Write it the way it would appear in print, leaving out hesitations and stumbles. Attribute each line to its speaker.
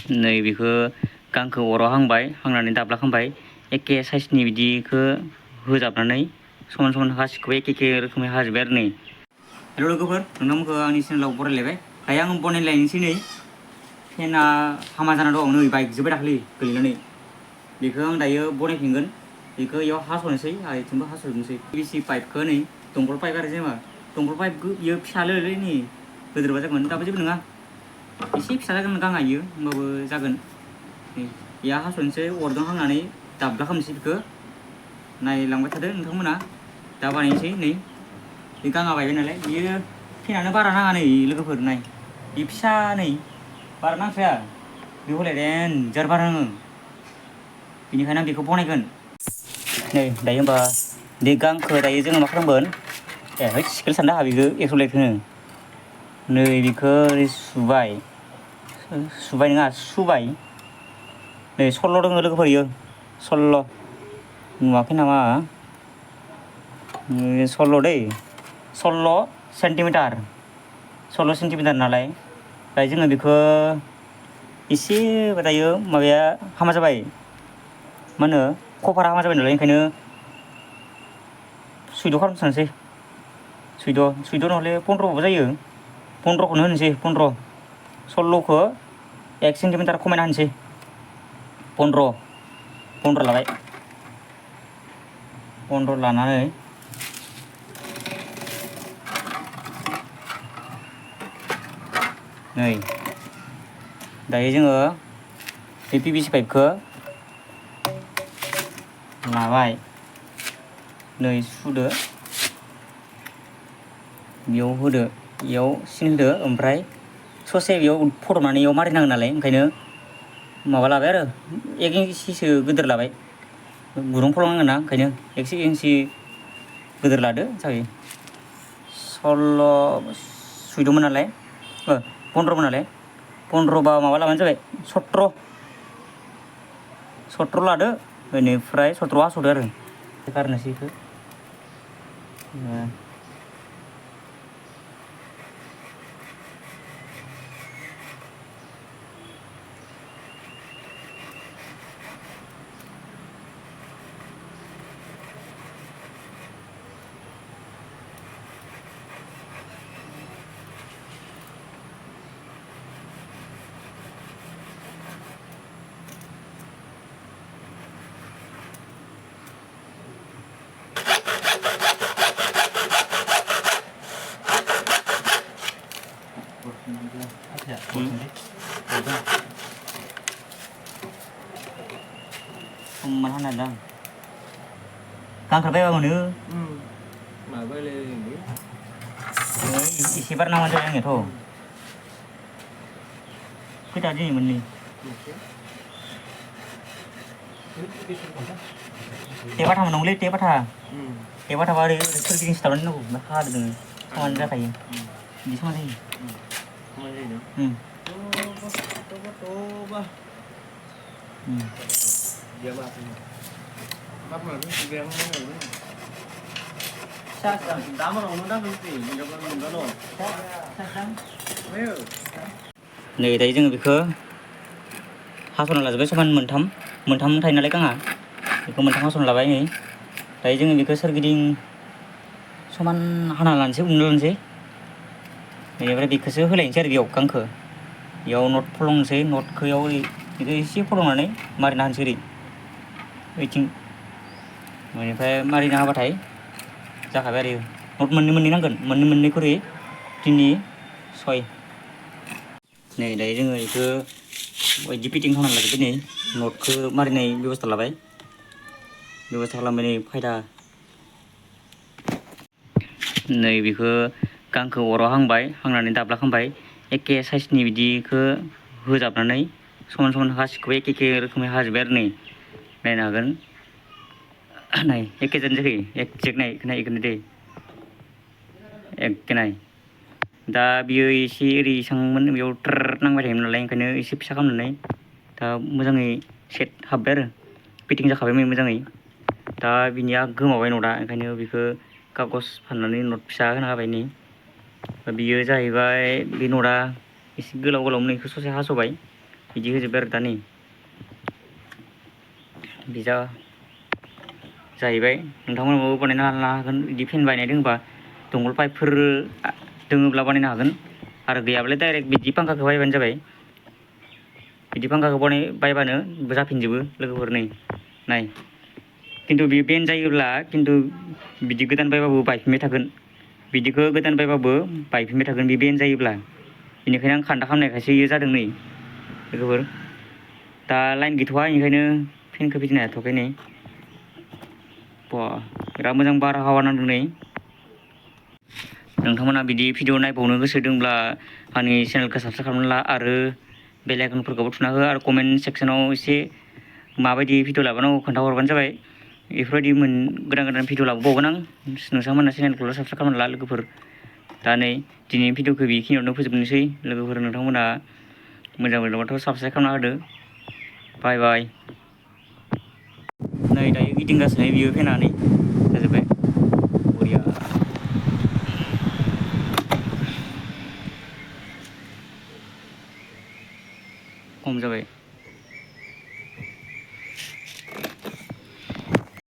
Speaker 1: नै बेखौ गांखौ अराव हांबाय, हांनानै दाब्ला खामबाय, एखे साइसनि बिदिखौ होजाबनानै समान समान गासिखौबो एखे रोखोमै हाजोब्बाय आरो नै। हेल' लोगोफोर, नोंथांमोनखौ आंनि चेनेलाव बरायलायबाय। दायो आं बनायलायनोसै नै। फेना हामा जाना दं नै, बायजोब्बाय दाखालि गोलैनानै। बेखौ आं दायो बनायफिनगोन। बेखौ इयाव हास'नोसै, आथिंबो हास'जोबनोसै। पिभिसि पाइपखौ नै, दंकल पाइप आरो जेनेबा दंकल पाइपखौ बियो फिसालै नै, गोदोरबा जागौमोन, दाबो जेबो नङा। एसे फिसा जागोन गाङा इयो, होमबाबो जागोन। नै बेयाव हास'नोसै, अरजों हांनानै दाब्ला खालामनोसै बेखौ। नायलांबाय थादो नोंथांमोना, दा बानायनोसै नै। बे गाङा बायबाय नालाय, बियो फेनानो बारा नाङा नै लोगोफोर नाय। बे फिसा नै, बारा नांखाया। बे हले देनजार बार नाङो। बेनिखायनो आं बेखौ बनायगोन। नै दायो होमबा बे गांखौ दायो जोङो मा खालामगोन? है सिखेल साननो आंहा बेखौ एक्स'लाइट होनो। नै बेखौ ओरै सुबाय, सुबाय नङा सुबाय। नै सल्ल' दङ लोगोफोर इयो, सल्ल'। नुवाखै नामा? सल्ल' दै, सल्ल' सेन्टिमिटार। 16 सेन्टिमिटार नालाय, दायो जोङो बेखौ एसे दायो माबाया हामा जाबाय। मा होनो कभारा हामा जाबाय नालाय, ओंखायनो सैद' खालामस्रानोसै। सैद' नहले पन्द्र'बाबो जायो। 15खौनो होनोसै, 15। 16खौ 1 सेन्टिमिटार खमायना होनोसै। 15 लाबाय। 15 लानानै नै दायो जोङो बे पिभिसि पाइपखौ लाबाय। नै सुदो, बेयाव होदो, बेयाव सिन होदो, ओमफ्राय ससे बेयाव फदबनानै बेयाव मारिनांगोन नालाय, ओंखायनो माबा लाबाय आरो 1 इन्सिसो गिदिर लाबाय। गुदुं फलंनांगोन ना, ओंखायनो 1 इन्सि गिदिर लादो जाबाय। 16 सुइद'मोन नालाय, 15मोन नालाय, 15 बा माबा लाबानो जाबाय, 17 लादो, बेनिफ्राय 17 हास'दो आरो गारनोसै बेखौ। समान हाना दां गांखौ बायबा मोनो। एसे बार नांबानो जाबाय आंनियाथ'। खैथा दिनै मोननै? टेपाटा मोननांगौलै, टेपाटा थाबा ओरै सोरगिदिं सिथाबनानै दोननांगौ, ओमफ्राय हादो नोङो समान जाखायो। बिदि समान जायो। समान जायो ना? नै दायो जोङो बेखौ हास'ना लाजोब्बाय, समान मोनथाम थायो नालाय गांआ, बेखौ मोनथाम हास'ना लाबाय। नै दायो जोङो बेखौ सोरगिदिं समान हाना लानोसै, उनना लानोसै। बेनिफ्राय बेखौसो होलायनोसै आरो बेयाव गांखौ, बेयाव नट फलंनोसै, नटखौ बेयाव ओरै बेखौ एसे फलंनानै मारिना होनोसै ओरै ओइथिं। बेनिफ्राय मारिना होबाथाय जाखाबाय आरो नट मोननै नांगोन, मोननै खरै 3, 6। नै दायो जोङो बेखौ बिदि फिटिं खालामना लाजोब्बाय। नै नटखौ मारिनाय बेब'स्था लाबाय, बेब'स्था खालामबाय। नै फायदा नै बेखौ गांखौ अराव हांबाय, हांनानै दाब्ला खामबाय, एखे साइसनि बिदिखौ होजाबनानै समान समान गासिखौबो एखे रोखोमै हाजोब्बाय आरो नै। नायनो हागोन, नाय एखेजानो जाखायो, एकजेक नाय बेखौनो दे, एखे नाय। दा बियो एसे ओरै एसांमोन, बेयाव ट्र नांबाय थायोमोन नालाय, ओंखायनो एसे फिसा खालामनानै दा मोजाङै सेट हाब्बाय आरो फिटिं जाखाबाय मोजाङै। दा बिनिया गोमाबाय नटआ, ओंखायनो बेखौ कागज फाननानै नट फिसा होना होबाय। नै बियो जाहैबाय, बे नटआ एसे गोलाव गोलावमोन, बेखौ ससे हास'बाय, बिदि होजोब्बाय आरो दा नै बिजा जाहैबाय। नोंथांमोनाबो बानायनो हागोन बिदि फेन बायनाय दोङोबा दंखल पाइपफोर दोङोब्ला बानायनो हागोन आरो गैयाब्लालाय डाइरेक्ट बिदि फांखाखौ बायबानो जाबाय। बिदि फांखाखौ बायबानो जाफिनजोबो लोगोफोर नै नाय खिन्थु बे बेन जायोब्ला खिन्थु बिदि गोदान बायबाबो बायफिनबाय थागोन। बिदिखौ गोदान बायबाबो बायफिनबाय थागोन बे बेन जायोब्ला। बेनिखायनो आं खान्दा खालामनायखायसो इयो जादों नै लोगोफोर। दा लाइन गैथ'वा ओंखायनो फेनखौ फिदिंनो हाथ'वाखै नै। बा बिराद मोजां बारहावा नांदों नै। नोंथांमोना बिदि भिडिअ नायबावनो गोसो दंब्ला आंनि चेनेलखौ साबसक्राइब खालामना ला आरो बेल आइकनफोरखौबो थुना हो आरो कमेन्ट सेक्सनाव एसे माबायदि भिडिअ लाबोनांगौ खोन्थाहरबानो जाबाय। बेफोरबायदि गोदान गोदान भिडिअ लाबोबावगोन आं। नोंथांमोना चेनेलखौल' साबसक्राइब खालामना ला लोगोफोर। दा नै दिनैनि भिडिअखौ बेखिनियावनो फोजोबनोसै लोगोफोर। नोंथांमोना मोजां मोनोबाथ' साबसक्राइब खालामना होदो। बाय बाय। नै दायो गिदिंगासिनो बियो फेना नै जाजोब्बाय बरिया। खम जाबाय।